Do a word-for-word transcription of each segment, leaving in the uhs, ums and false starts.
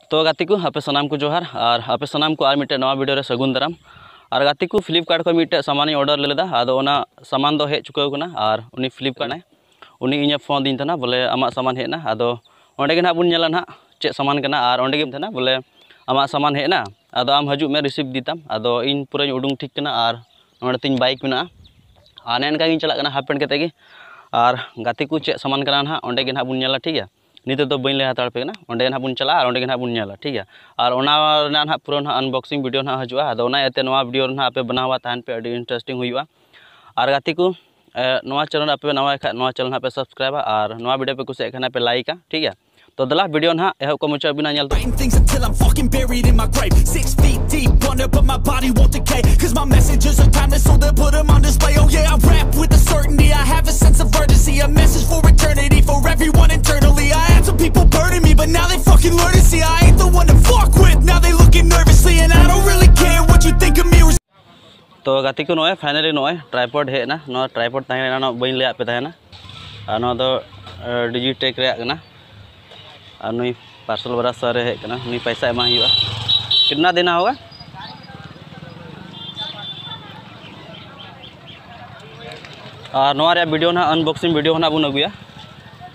ᱛᱚ ᱜᱟᱛᱮ ᱠᱚ, ᱟᱯᱮ ᱥᱟᱱᱟᱢ ᱠᱚ ᱡᱚᱦᱟᱨ, ᱟᱨ ᱟᱯᱮ ᱥᱟᱱᱟᱢ ᱠᱚ ᱟᱨ ᱢᱤᱫᱴᱮᱱ ᱱᱟᱣᱟ ᱵᱷᱤᱰᱤᱭᱳ ᱨᱮ ᱥᱟᱹᱜᱩᱱ ᱫᱟᱨᱟᱢ᱾ ᱟᱨ ᱜᱟᱛᱮ ᱠᱚ, ᱯᱷᱞᱤᱯᱠᱟᱨᱴ ᱠᱷᱚᱱ ᱢᱤᱫᱴᱮᱱ ᱥᱟᱢᱟᱱᱤᱧ ᱚᱰᱟᱨ ᱞᱮᱫᱟ, ᱟᱫᱚ ᱚᱱᱟ ᱥᱟᱢᱟᱱ ᱫᱚ ᱦᱮᱡ ᱪᱩᱠᱟᱹᱣ ᱠᱟᱱᱟ᱾ ᱟᱨ ᱩᱱᱤ ᱯᱷᱞᱤᱯᱠᱟᱨᱴ ᱩᱱᱤ ᱤᱧᱮ ᱯᱷᱳᱱ ᱟᱹᱫᱤᱧ ᱛᱟᱦᱮᱱᱟ, ᱵᱚᱞᱮ, "ᱟᱢᱟᱜ ᱥᱟᱢᱟᱱ ᱦᱮᱡ ᱮᱱᱟ, ᱟᱫᱚ ᱚᱸᱰᱮ ᱜᱮ ᱱᱟᱦᱟᱜ ᱵᱚᱱ ᱧᱮᱞᱟ ᱱᱟᱦᱟᱜ ᱪᱮᱫ ᱥᱟᱢᱟᱱ ᱠᱟᱱᱟ", ᱟᱨ ᱚᱸᱰᱮ ᱜᱮ ᱛᱟᱦᱮᱱᱟ, ᱵᱚᱞᱮ, "ᱟᱢᱟᱜ ᱥᱟᱢᱟᱱ ᱦᱮᱡ ᱮᱱᱟ, ᱟᱫᱚ ᱟᱢ ᱦᱤᱡᱩᱜ ᱢᱮ, ᱨᱤᱥᱤᱵᱷ ᱤᱫᱤ ᱛᱟᱢ", ᱟᱫᱚ ᱤᱧ ᱯᱩᱨᱟᱹᱧ ᱩᱰᱩᱝ ᱴᱷᱤᱠ ᱠᱟᱱᱟ, ᱟᱨ ᱱᱚᱸᱰᱮ ᱛᱤᱧ ᱵᱟᱭᱤᱠ ᱢᱮᱱᱟᱜᱼᱟ, ᱟᱨ ᱱᱮ ᱱᱚᱝᱠᱟ ᱜᱤᱧ ᱪᱟᱞᱟᱜ ᱠᱟᱱᱟ ᱦᱟᱯ ᱯᱮᱱᱴ ᱠᱟᱛᱮ ᱜᱮ᱾ ᱟᱨ ᱜᱟᱛᱮ ᱠᱚ, ᱪᱮᱫ ᱥᱟᱢᱟᱱ ᱠᱟᱱᱟ ᱱᱟᱦᱟᱜ, ᱚᱸᱰᱮ ᱜᱮ ᱱᱟᱦᱟᱜ ᱵᱚᱱ ᱧᱮᱞᱟ, ᱴᱷᱤᱠ ᱜᱮᱭᱟ᱾ ᱱᱤᱛᱚᱜ ᱫᱚ ᱵᱟᱹᱧ ᱞᱟᱹᱭ ᱦᱟᱛᱟᱲ ᱯᱮ ᱠᱟᱱᱟ, ᱚᱸᱰᱮ ᱱᱟᱦᱟᱜ ᱵᱚᱱ ᱪᱟᱞᱟᱜᱼᱟ ᱟᱨ ᱚᱸᱰᱮ ᱜᱮ ᱱᱟᱦᱟᱜ ᱵᱚᱱ ᱧᱮᱞᱟ, ᱴᱷᱤᱠ ᱜᱮᱭᱟ᱾ ᱟᱨ ᱚᱱᱟ ᱨᱮᱱᱟᱜ ᱱᱟᱦᱟᱜ ᱯᱩᱨᱟᱹ ᱱᱟᱦᱟᱜ ᱟᱱᱵᱚᱠᱥᱤᱝ ᱵᱷᱤᱰᱤᱭᱳ ᱱᱟᱦᱟᱜ ᱦᱤᱡᱩᱜᱼᱟ, ᱟᱫᱚ ᱚᱱᱟ ᱤᱭᱟᱹᱛᱮ ᱱᱚᱣᱟ ᱵᱷᱤᱰᱤᱭᱳ ᱨᱮ ᱱᱟᱦᱟᱜ ᱟᱯᱮ ᱵᱮᱱᱟᱣᱟ ᱛᱟᱦᱮᱱ ᱯᱮ, ᱟᱹᱰᱤ ᱤᱱᱴᱟᱨᱮᱥᱴᱤᱝ ᱦᱩᱭᱩᱜᱼᱟ᱾ ᱟᱨ ᱜᱟᱛᱮ ᱠᱚ, ᱮ, ᱱᱚᱣᱟ ᱪᱮᱱᱮᱞ ᱟᱯᱮ ᱱᱟᱣᱟ ᱠᱷᱟᱡ, ᱱᱚᱣᱟ ᱪᱮᱱᱮᱞ ᱱᱟᱦᱟᱜ ᱯᱮ ᱥᱟᱵᱥᱠᱨᱟᱭᱤᱵᱟ, ᱟᱨ ᱱᱚᱣᱟ ᱵᱷᱤᱰᱤᱭᱳ ᱯᱮ ᱠᱩᱥᱤᱭᱟᱜ ᱠᱷᱟᱱ ᱯᱮ ᱞᱟᱭᱤᱠᱟ, ᱴᱷᱤᱠ ᱜᱮᱭᱟ᱾ ᱛᱚ ᱫᱮᱞᱟ, ᱵᱷᱤᱰᱤᱭᱳ ᱱᱟᱦᱟᱜ ᱮᱦᱚᱵ ᱠᱷᱚᱱ ᱢᱩᱪᱟᱹᱫ ᱦᱟᱹᱵᱤᱡ ᱱᱟᱦᱟᱜ ᱧᱮᱞ ᱛᱟᱵᱚᱱ᱾ Writing things until I'm fucking buried in my grave. Six feet deep under, but my body won't decay. 'Cause my messages are timeless, so they'll put 'em on display. Oh yeah, I rap with a certainty. I have a sense of urgency, a message for eternity, for everyone internally. I had some people burning me, but now they fucking learn to see I ain't the one to fuck with. Now they looking nervously, and I don't really care what you think of me. ᱛᱚ ᱜᱟᱛᱮ ᱠᱚ, ᱱᱚᱜᱼᱚᱭ finally ᱱᱚᱜᱼᱚᱭ tripod ᱦᱮᱡ ᱮᱱᱟ᱾ ᱱᱚᱣᱟ tripod ᱛᱟᱦᱮᱸ ᱞᱮᱱᱟ, ᱱᱚᱣᱟ ᱵᱟᱹᱧ ᱞᱟᱹᱭᱟᱫ ᱯᱮ ᱛᱟᱦᱮᱱᱟ᱾ ᱟᱨ ᱱᱚᱣᱟ ᱫᱚ, ᱮ, ᱰᱤᱡᱤᱴᱮᱠ ᱨᱮᱭᱟᱜ ᱠᱟᱱᱟ᱾ ᱟᱨ ᱱᱩᱭ ᱯᱟᱨᱥᱮᱞ ᱵᱟᱞᱟ ᱥᱟᱨ ᱮ ᱦᱮᱡ ᱠᱟᱱᱟ, ᱱᱩᱭ ᱯᱚᱭᱥᱟ ᱮᱢᱟᱭ ᱦᱩᱭᱩᱜᱼᱟ᱾ ᱠᱤᱛᱱᱟ ᱫᱮᱱᱟ ᱦᱳᱜᱟ? ᱟᱨ ᱱᱚᱣᱟ ᱨᱮᱭᱟᱜ ᱵᱷᱤᱰᱤᱭᱳ ᱱᱟᱦᱟᱜ, ᱟᱱᱵᱚᱠᱥᱤᱝ ᱵᱷᱤᱰᱤᱭᱳ ᱱᱟᱦᱟᱜ ᱵᱚᱱ ᱟᱹᱜᱩᱭᱟ᱾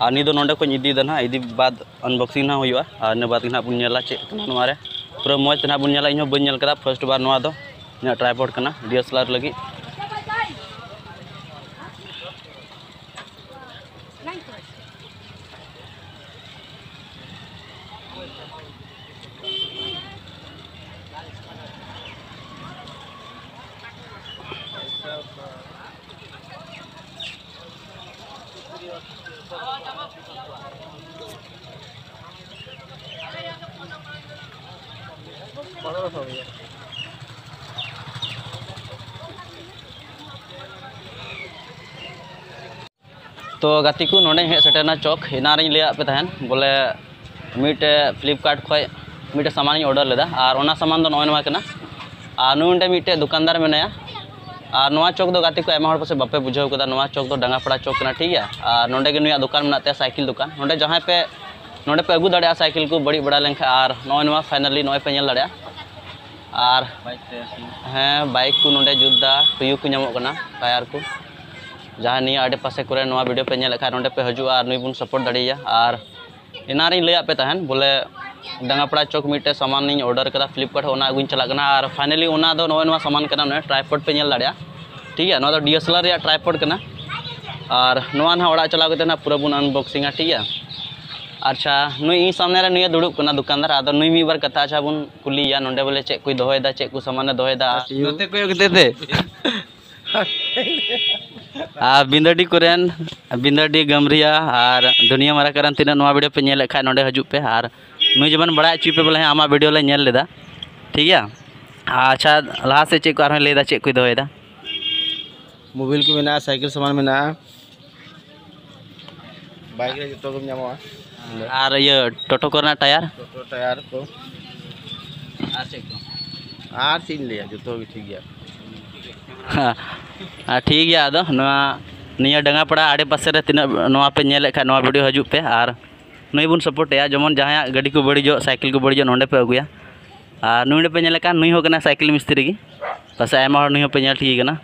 ᱟᱨ ᱱᱤᱭᱟᱹ ᱫᱚ ᱱᱚᱸᱰᱮ ᱠᱷᱚᱱ ᱤᱫᱤᱭᱮᱫᱟ ᱱᱟᱦᱟᱜ, ᱤᱫᱤ ᱵᱟᱫ ᱟᱱᱵᱚᱠᱥᱤᱝ ᱱᱟᱦᱟᱜ ᱦᱩᱭᱩᱜᱼᱟ᱾ ᱟᱨ ᱤᱱᱟᱹ ᱵᱟᱫ ᱜᱮ ᱱᱟᱦᱟᱜ ᱵᱚᱱ ᱧᱮᱞᱟ ᱪᱮᱫ ᱠᱟᱱᱟ ᱱᱚᱣᱟ ᱨᱮ, ᱯᱩᱨᱟᱹ ᱢᱚᱡᱽ ᱛᱮ ᱱᱟᱦᱟᱜ ᱵᱚᱱ ᱧᱮᱞᱟ᱾ ᱤᱧ ᱦᱚᱸ ᱵᱟᱹᱧ ᱧᱮᱞ ᱠᱟᱫᱟ, ᱯᱷᱟᱥᱴ ᱵᱟᱨ ᱱᱚᱣᱟ ᱫᱚ ᱤᱧᱟᱹᱜ ᱴᱨᱟᱭᱯᱚᱰ ᱠᱟᱱᱟ ᱰᱤ ᱮᱥ ᱮᱞ ᱟᱨ ᱞᱟᱹᱜᱤᱫ᱾ ᱛᱚ ᱜᱟᱛᱮ ᱠᱚ, ᱱᱚᱸᱰᱮᱧ ᱦᱮᱡ ᱥᱮᱴᱮᱨᱱᱟ ᱪᱚᱠ᱾ ᱮᱱᱟᱝ ᱨᱤᱧ ᱞᱟᱹᱭᱟᱫ ᱯᱮ ᱛᱟᱦᱮᱱ ᱵᱚᱞᱮ ᱢᱤᱫᱴᱮᱡ ᱯᱷᱞᱤᱯᱠᱟᱨᱴ ᱠᱷᱚᱡ ᱢᱤᱫᱴᱮᱡ ᱥᱟᱢᱟᱱᱤᱧ ᱚᱰᱟᱨ ᱞᱮᱫᱟ, ᱟᱨ ᱚᱱᱟ ᱥᱟᱢᱟᱱ ᱫᱚ ᱱᱚᱜᱼᱚᱭ ᱱᱚᱣᱟ ᱠᱟᱱᱟ᱾ ᱟᱨ ᱱᱩᱭ ᱱᱚᱸᱰᱮ ᱢᱤᱫᱴᱮᱡ ᱫᱚᱠᱟᱱᱫᱟᱨ ᱢᱮᱱᱟᱭᱟ᱾ ᱟᱨ ᱱᱚᱣᱟ ᱪᱚᱠ ᱫᱚ ᱜᱟᱛᱮ ᱠᱚ ᱟᱭᱢᱟ ᱦᱚᱲ ᱯᱟᱥᱮᱡ ᱵᱟᱯᱮ ᱵᱩᱡᱷᱟᱹᱣ ᱠᱟᱫᱟ, ᱱᱚᱣᱟ ᱪᱚᱠ ᱫᱚ ᱰᱟᱸᱜᱟᱯᱟᱲᱟ ᱪᱚᱠ ᱠᱟᱱᱟ, ᱴᱷᱤᱠ ᱜᱮᱭᱟ᱾ ᱟᱨ ᱱᱚᱸᱰᱮ ᱜᱮ ᱱᱩᱭᱟᱜ ᱫᱚᱠᱟᱱ ᱢᱮᱱᱟᱜ ᱛᱟᱭᱟ, ᱥᱟᱭᱠᱮᱞ ᱫᱚᱠᱟᱱ᱾ ᱱᱚᱸᱰᱮ ᱡᱟᱦᱟᱸᱭ ᱯᱮ ᱱᱚᱰᱮ ᱯᱮ ᱟᱹᱜᱩ ᱫᱟᱲᱮᱭᱟᱜᱼᱟ ᱥᱟᱭᱠᱮᱞ ᱠᱚ ᱵᱟᱹᱲᱤᱡ ᱵᱟᱲᱟ ᱞᱮᱱᱠᱷᱟᱱ᱾ ᱟᱨ ᱱᱚᱜᱼᱚᱭ ᱱᱚᱣᱟ finally ᱱᱚᱜᱼᱚᱭ ᱯᱮ ᱧᱮᱞ ᱫᱟᱲᱮᱭᱟᱜᱼᱟ᱾ ᱟᱨ ᱦᱮᱸ, ᱵᱟᱭᱤᱠ ᱠᱚ ᱱᱚᱰᱮ ᱡᱩᱛ ᱫᱟ, ᱠᱩᱭᱩ ᱠᱚ ᱧᱟᱢᱚᱜ ᱠᱟᱱᱟ, ᱴᱟᱭᱟᱨ ᱠᱚ᱾ ᱡᱟᱦᱟᱸᱭ ᱱᱤᱭᱟᱹ ᱟᱰᱮ ᱯᱟᱥᱮ ᱠᱚᱨᱮ ᱱᱚᱣᱟ video ᱯᱮ ᱧᱮᱞᱮᱫ ᱠᱷᱟᱱ, ᱱᱚᱰᱮ ᱯᱮ ᱦᱤᱡᱩᱜᱼᱟ ᱟᱨ ᱱᱩᱭ ᱵᱚᱱ support ᱫᱟᱲᱮᱭᱟᱭᱟ᱾ ᱟᱨ ᱮᱱᱟᱱ ᱨᱤᱧ ᱞᱟᱹᱭᱟᱫ ᱯᱮ ᱛᱟᱦᱮᱱ ᱵᱚᱞᱮ, ᱰᱟᱝᱜᱟᱯᱟᱲᱟ ᱪᱚᱠ ᱢᱤᱫᱴᱮᱡ ᱥᱟᱢᱟᱱ ᱤᱧ order ᱠᱟᱫᱟ Flipkart, ᱚᱱᱟ ᱟᱹᱜᱩᱧ ᱪᱟᱞᱟᱜ ᱠᱟᱱᱟ᱾ ᱟᱨ finally ᱚᱱᱟ ᱫᱚ ᱱᱚᱜᱼᱚᱭ ᱱᱚᱣᱟ ᱥᱟᱢᱟᱱ ᱠᱟᱱᱟ, ᱱᱚᱜᱼᱚᱭ tripod ᱯᱮ ᱧᱮᱞ ᱫᱟᱲᱮᱭᱟᱜᱼᱟ, ᱴᱷᱤᱠ ᱜᱮᱭᱟ᱾ ᱱᱚᱣᱟ ᱫᱚ D S L R ᱨᱮᱭᱟᱜ tripod ᱠᱟᱱᱟ᱾ ᱟᱨ ᱱᱚᱣᱟ ᱱᱟᱦᱟᱜ ᱚᱲᱟᱜ ᱪᱟᱞᱟᱣ ᱠᱟᱛᱮ ᱱᱟᱦᱟᱜ ᱯᱩᱨᱟᱹ ᱵᱚᱱ unboxingᱟ, ᱴᱷᱤᱠ ᱜᱮᱭᱟ᱾ ᱟᱪᱪᱷᱟ, ᱱᱩᱭ ᱤᱧ ᱥᱟᱢᱱᱮ ᱨᱮ ᱱᱩᱭᱮ ᱫᱩᱲᱩᱵ ᱠᱟᱱᱟ ᱫᱚᱠᱟᱱᱫᱟᱨ, ᱟᱫᱚ ᱱᱩᱭ ᱢᱤᱫ ᱵᱟᱨ ᱠᱟᱛᱷᱟ ᱟᱪᱪᱷᱟ ᱵᱚᱱ ᱠᱩᱞᱤᱭᱮᱭᱟ, ᱱᱚᱰᱮ ᱵᱚᱞᱮ ᱪᱮᱫ ᱠᱚᱭ ᱫᱚᱦᱚᱭᱮᱫᱟ, ᱪᱮᱫ ᱠᱚ ᱥᱟᱢᱟᱱᱮ ᱫᱚᱦᱚᱭᱮᱫᱟ᱾ ᱱᱚᱛᱮ ᱠᱚᱭᱚᱜ ᱠᱟᱛᱮ ᱛᱮ᱾ ᱟᱨ ᱵᱤᱸᱫᱟᱹᱰᱤ ᱠᱚᱨᱮᱱ, ᱵᱤᱸᱫᱟᱹᱰᱤ, ᱜᱟᱹᱢᱨᱤᱭᱟ ᱟᱨ ᱫᱩᱱᱤᱭᱟᱹ ᱢᱟᱨᱟ ᱠᱚᱨᱮᱱ ᱛᱤᱱᱟᱹᱜ ᱱᱚᱣᱟ video ᱯᱮ ᱧᱮᱞᱮᱫ ᱠᱷᱟᱱ, ᱱᱚᱰᱮ ᱦᱤᱡᱩᱜ ᱯᱮ ᱟᱨ ᱱᱩᱭ ᱡᱮᱢᱚᱱ ᱵᱟᱲᱟᱭ ᱦᱚᱪᱚᱭ ᱯᱮ ᱵᱚᱞᱮ, ᱦᱮᱸ, ᱟᱢᱟᱜ video ᱞᱮ ᱧᱮᱞ ᱞᱮᱫᱟ, ᱴᱷᱤᱠ ᱜᱮᱭᱟ᱾ ᱟᱪᱪᱷᱟ, ᱞᱟᱦᱟ ᱥᱮᱫ ᱪᱮᱫ ᱠᱚ ᱟᱨᱦᱚᱸᱭ ᱞᱟᱹᱭᱫᱟ, ᱪᱮᱫ ᱠᱚᱭ ᱫᱚᱦᱚᱭᱮᱫᱟ? ᱢᱳᱵᱟᱭᱤᱞ ᱠᱚ ᱢᱮᱱᱟᱜᱼᱟ, ᱥᱟᱭᱠᱮᱞ ᱥᱟᱢᱟᱱ ᱢᱮᱱᱟᱜᱼᱟ, ᱵᱟᱭᱤᱠ ᱨᱮ ᱡᱚᱛᱚ ᱜᱮᱢ ᱧᱟᱢᱚᱜᱼᱟ᱾ ᱟᱨ ᱤᱭᱟᱹ, ᱴᱳᱴᱳ ᱠᱚᱨᱮᱱᱟᱜ ᱴᱟᱭᱟᱨ? ᱴᱳᱴᱳ ᱴᱟᱭᱟᱨ ᱠᱚ᱾ ᱟᱨ ᱪᱮᱫ ᱠᱚ? ᱟᱨ ᱪᱮᱫ ᱤᱧ ᱞᱟᱹᱭᱟ, ᱡᱚᱛᱚ ᱜᱮ ᱴᱷᱤᱠ ᱜᱮᱭᱟ᱾ ᱟᱨ ᱴᱷᱤᱠ ᱜᱮᱭᱟ, ᱟᱫᱚ ᱱᱚᱣᱟ ᱱᱤᱭᱟᱹ ᱰᱟᱝᱜᱟᱯᱟᱲᱟ ᱟᱲᱮ ᱯᱟᱥᱮ ᱨᱮ ᱛᱤᱱᱟᱹᱜ ᱱᱚᱣᱟ ᱯᱮ ᱧᱮᱞᱮᱫ ᱠᱷᱟᱱ, ᱱᱚᱣᱟ video ᱦᱤᱡᱩᱜ ᱯᱮ ᱟᱨ ᱱᱩᱭ ᱵᱚᱱ support ᱮᱭᱟ᱾ ᱡᱮᱢᱚᱱ ᱡᱟᱦᱟᱸᱭᱟᱜ ᱜᱟᱹᱰᱤ ᱠᱚ ᱵᱟᱹᱲᱤᱡᱚᱜ, ᱥᱟᱭᱠᱮᱞ ᱠᱚ ᱵᱟᱹᱲᱤᱡᱚᱜ, ᱱᱚᱰᱮ ᱯᱮ ᱟᱹᱜᱩᱭᱟ᱾ ᱟᱨ ᱱᱩᱭ ᱱᱚᱰᱮ ᱯᱮ ᱧᱮᱞᱮ ᱠᱟᱱ, ᱱᱩᱭ ᱦᱚᱸ ᱠᱟᱱᱟᱭ ᱥᱟᱭᱠᱮᱞ ᱢᱤᱥᱛᱨᱤ ᱜᱮ, ᱯᱟᱥᱮᱡ ᱟᱭᱢᱟ ᱦᱚᱲ ᱱᱩᱭ ᱦᱚᱸᱯᱮ ᱧᱮᱞ ᱴᱷᱤᱠ ᱠᱟᱱᱟ᱾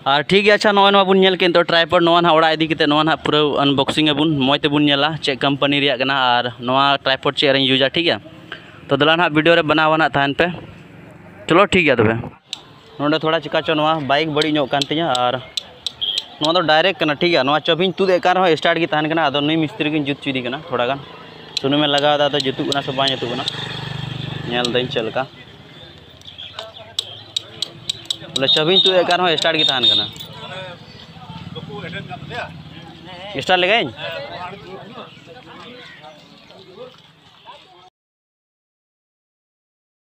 ᱟᱨ ᱴᱷᱤᱠ ᱜᱮᱭᱟ, ᱟᱪᱪᱷᱟ, ᱱᱚᱜᱼᱚᱭ ᱱᱚᱣᱟ ᱵᱚᱱ ᱧᱮᱞ ᱠᱮᱫ, ᱱᱤᱛᱚᱜ tripod ᱱᱚᱣᱟ ᱱᱟᱦᱟᱜ ᱚᱲᱟᱜ ᱤᱫᱤ ᱠᱟᱛᱮ ᱱᱚᱣᱟ ᱱᱟᱦᱟᱜ ᱯᱩᱨᱟᱹ unboxing ᱟᱵᱚᱱ, ᱢᱚᱡᱽ ᱛᱮᱵᱚᱱ ᱧᱮᱞᱟ ᱪᱮᱫ company ᱨᱮᱭᱟᱜ ᱠᱟᱱᱟ ᱟᱨ ᱱᱚᱣᱟ tripod ᱪᱮᱫ ᱨᱮᱧ ᱤᱭᱩᱡᱟ, ᱴᱷᱤᱠ ᱜᱮᱭᱟ᱾ ᱛᱚ ᱫᱮᱞᱟ ᱱᱟᱦᱟᱜ video ᱨᱮ ᱵᱮᱱᱟᱣ ᱱᱟᱦᱟᱜ ᱛᱟᱦᱮᱱ ᱯᱮ᱾ ᱪᱚᱞᱚ ᱴᱷᱤᱠ ᱜᱮᱭᱟ ᱛᱚᱵᱮ᱾ ᱱᱚᱰᱮ ᱛᱷᱚᱲᱟ ᱪᱤᱠᱟ ᱪᱚ ᱱᱚᱣᱟ ᱵᱟᱭᱤᱠ ᱵᱟᱹᱲᱤᱡ ᱧᱚᱜ ᱠᱟᱱ ᱛᱤᱧᱟ ᱟᱨ ᱱᱚᱣᱟ ᱫᱚ direct ᱠᱟᱱᱟ, ᱴᱷᱤᱠ ᱜᱮᱭᱟ᱾ ᱱᱚᱣᱟ ᱪᱟᱹᱵᱤᱧ ᱛᱩᱫ ᱮᱫ ᱠᱟᱱ ᱨᱮᱦᱚᱸ start ᱜᱮ ᱛᱟᱦᱮᱱ ᱠᱟᱱᱟ᱾ ᱟᱫᱚ ᱱᱩᱭ ᱢᱤᱥᱛᱨᱤ ᱜᱤᱧ ᱡᱩᱛ ᱦᱚᱪᱚᱭᱮᱫᱮ ᱠᱟᱱᱟ, ᱛᱷᱚᱲᱟ ᱜᱟᱱ ᱥᱩᱱᱩᱢᱮ ᱞᱟᱜᱟᱣ ᱮᱫᱟ, ᱟᱫᱚ ᱡᱩᱛᱩᱜ ᱠᱟᱱᱟ ᱥᱮ ᱵᱟᱝ ᱡᱩᱛᱩᱜ ᱠᱟᱱᱟ, ᱧᱮᱞ ᱫᱟᱹᱧ ᱪᱮᱫ ᱞᱮᱠᱟ᱾ ᱵᱚᱞᱮ ᱪᱟᱹᱵᱤᱧ ᱛᱩᱫ ᱮᱫ ᱠᱟᱱ ᱨᱮᱦᱚᱸ start ᱜᱮ ᱛᱟᱦᱮᱱ ᱠᱟᱱᱟ᱾ Start ᱞᱮᱜᱟᱭᱟᱹᱧ?